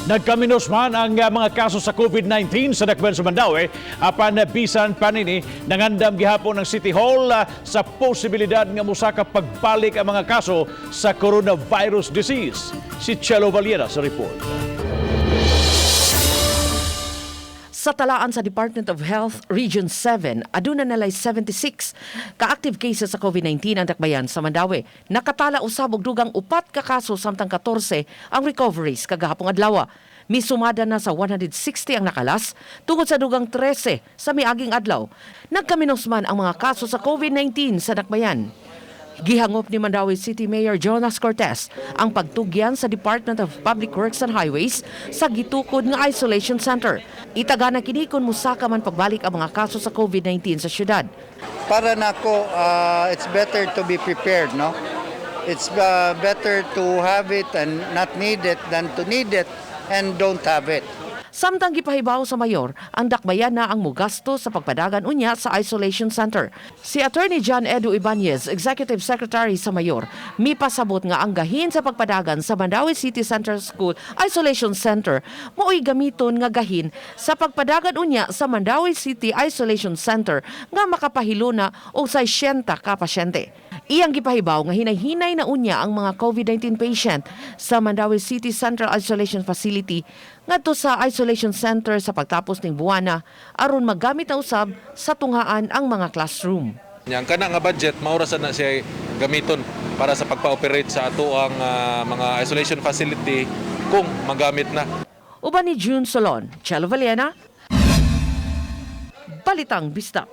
Nagkaminos man ang mga kaso sa COVID-19 sa Dakbayan sa Mandaue, apan bisan pa nini, nangandam gihapon ng City Hall sa posibilidad nga mosaka pagbalik ang mga kaso sa coronavirus disease. Si Chelo Valiera sa report. Sa talaan sa Department of Health Region 7, aduna nalay 76 ka-active cases sa COVID-19 ang dakbayan sa Mandaue. Nakatala usab og dugang 4 ka kaso samtang 14 ang recoveries kagahapong adlaw. Misumada na sa 160 ang nakalas tungod sa dugang 13 sa miaging adlaw. Nagkaminos man ang mga kaso sa COVID-19 sa dakbayan. Gihangop ni Mandaue City Mayor Jonas Cortez ang pagtugyan sa Department of Public Works and Highways sa gitukod nga isolation center. Itagana kini kung musaka man pagbalik ang mga kaso sa COVID-19 sa syudad. Para nako, it's better to be prepared, no? It's better to have it and not need it than to need it and don't have it. Samtang gipahibaw sa mayor, ang dakbayan na ang mugasto sa pagpadagan unya sa isolation center. Si Attorney John Edu Ibanez, Executive Secretary sa mayor, mipasabot nga ang gahin sa pagpadagan sa Mandaue City Central School Isolation Center mao'y gamiton nga gahin sa pagpadagan unya sa Mandaue City Isolation Center nga makapahiluna og 600 ka pasyente. Iyang gipahibaw nga hinay-hinay na unya ang mga COVID-19 patient sa Mandaue City Central Isolation Facility ngadto sa isolation center sa pagtapos ning buwana aron magamit na usab sa tunghaan ang mga classroom. Yang kana nga budget mao ra sad na siya gamiton para sa pagpa-operate sa ato ang mga isolation facility kung magamit na. Uban ni June Solon, Chelo Valiena, Balitang Bisdak.